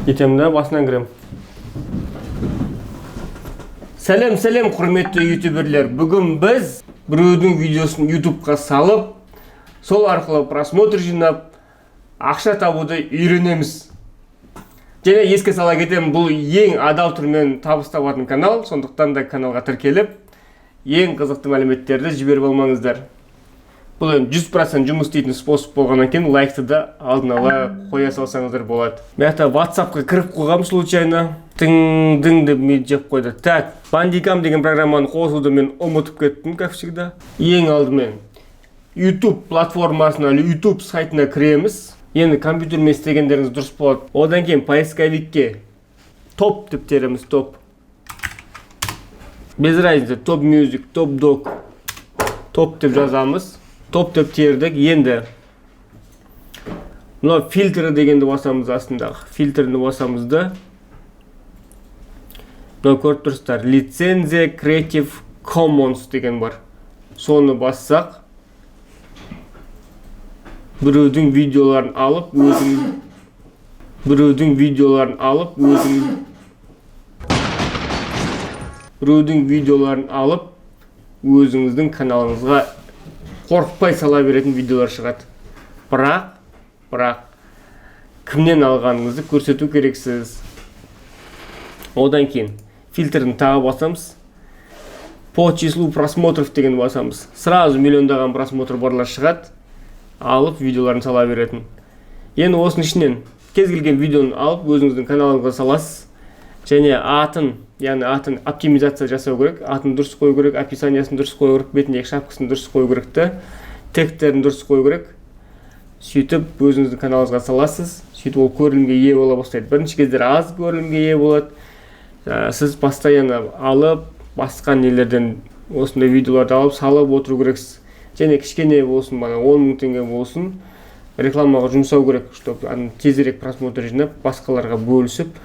Кетемін да, басынан кіремін. Сәлем, сәлем, құрметті ютуберлер! Бүгін біз біреудің видеосын Ютубқа салып, сол арқылы просмотр жинап, ақша табуды үйренеміз. Және еске сала кетемін, бұл ең адал түрмен табыс табатын канал, сондықтан да каналға тіркеліп, ең қызықты мәліметтерді жіберіп алмаңыздар. Бұл енді 100% жұмыс істейтін способ болғаннан кейін, лайкты да алдын ала қоя салсаңыздар болады. Мына жақта WhatsAppқа кіріп қойғанмын случайно. Тың дың деп миды жеп қойды. Так, Bandicam деген программаны қосуды мен ұмытып кеттім, как всегда. Ең алдымен YouTube платформасына, YouTube сайтына кіреміз. Енді компьютермен істегендеріңіз дұрыс болады. Одан кейін поисковикке топ деп тереміз, топ. Без разницы, топ мюзик, топ дог, топ деп жазамыз. Топ деп тердік. Енді мынау фильтрі дегенді басамыз, астындағы фильтрні басамыз да, мынау көріп тұрсыздар, лицензия Creative Commons деген бар. Соны бассақ, біреудің видеоларын алып өзің біреудің видеоларын алып өзің біреудің видеоларын алып, өзіңіздің каналыңызға қорықпай сала беретін видеолар шығады. Бірақ кімнен алғаныңызды көрсету керексіз. Одан кейін фильтрін тағы басамыз, по числу просмотров деген басамыз. Сразу миллиондаған просмотр барлар шығады, алып видеоларын сала беретін. Енді осының ішінен кез келген видеоны алып, өзіңіздің каналыңызға саласыз және атын, яғни атын оптимизация жасау керек, атын дұрыс қою керек, описаниясын дұрыс қою керек, бетіндегі шапкасын дұрыс қою керек та, тегтерін дұрыс қою керек. Сөйтіп өзіңіздің каналыңызға саласыз. Сөйтіп ол көрілімге ие бола бастайды. Бірінші кездері аз көрілімге ие болады. Сіз постоянно алып, басқа нелерден осындай видеоларды алып, салып отыру керексіз. Және кішкене болсын, мана 10 000 теңге болсын, рекламаға жұмсау керек, чтобы ана тезірек просмотр жинап, басқаларға бөлісіп,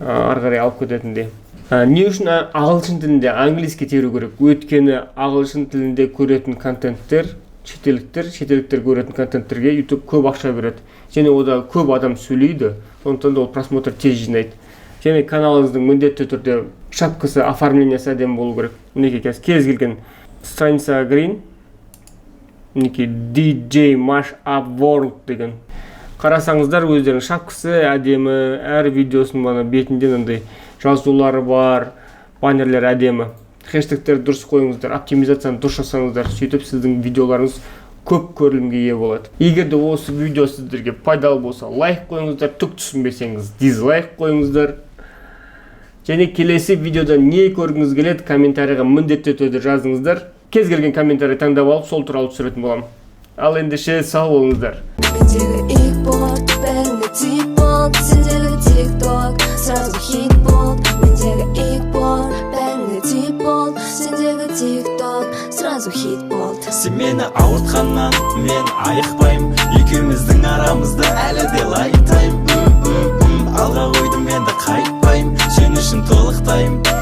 ары қарай алып кететіндей. Не үшін ағылшын тілінде, английский теру керек? Өйткені ағылшын тілінде көретін контенттер, шетелдіктер көретін контенттерге YouTube көп ақша береді және ода көп адам сөйлейді, сондықтан да ол просмотр тез жинайды. Және каналыңыздың міндетті түрде шапкасы, оформлениесі әдемі болу керек. Мінекей, қазір кез келген страницаға кірейін. Мінекей, DJ Mash Up World деген, қарасаңыздар өздерінің шапкасы әдемі, әр видеосының мана бетінде мынандай жазулары бар, баннерлер әдемі. Хэштегтерді дұрыс қойыңыздар, оптимизацияны дұрыс жасаңыздар. Сөйтіп сіздің видеоларыңыз көп көрілімге ие болады. Егер де осы видео сіздерге пайдалы болса, лайк қойыңыздар, түк түсінбесеңіз, дизлайк қойыңыздар. Және келесі видеода не көргіңіз келеді, комментарийға міндетті түрде жазыңыздар. Кез келген комментарий таңдап алып, сол туралы түсіретін боламын. Ал ендеше, сау болыңыздар. Мендегі ик болды, бәріне тип болды. Сендегі тик ток сразу хит болды. Мендегі ик болды, бәріне тип болды. Сендегі тик ток сразу хит болды. Сен мені ауыртқаннан мен айықпаймын. Екеуміздің арамызда әлі де лайк тайм. Алға қойдым, енді қайтпаймын. Сен үшін толықтаймын.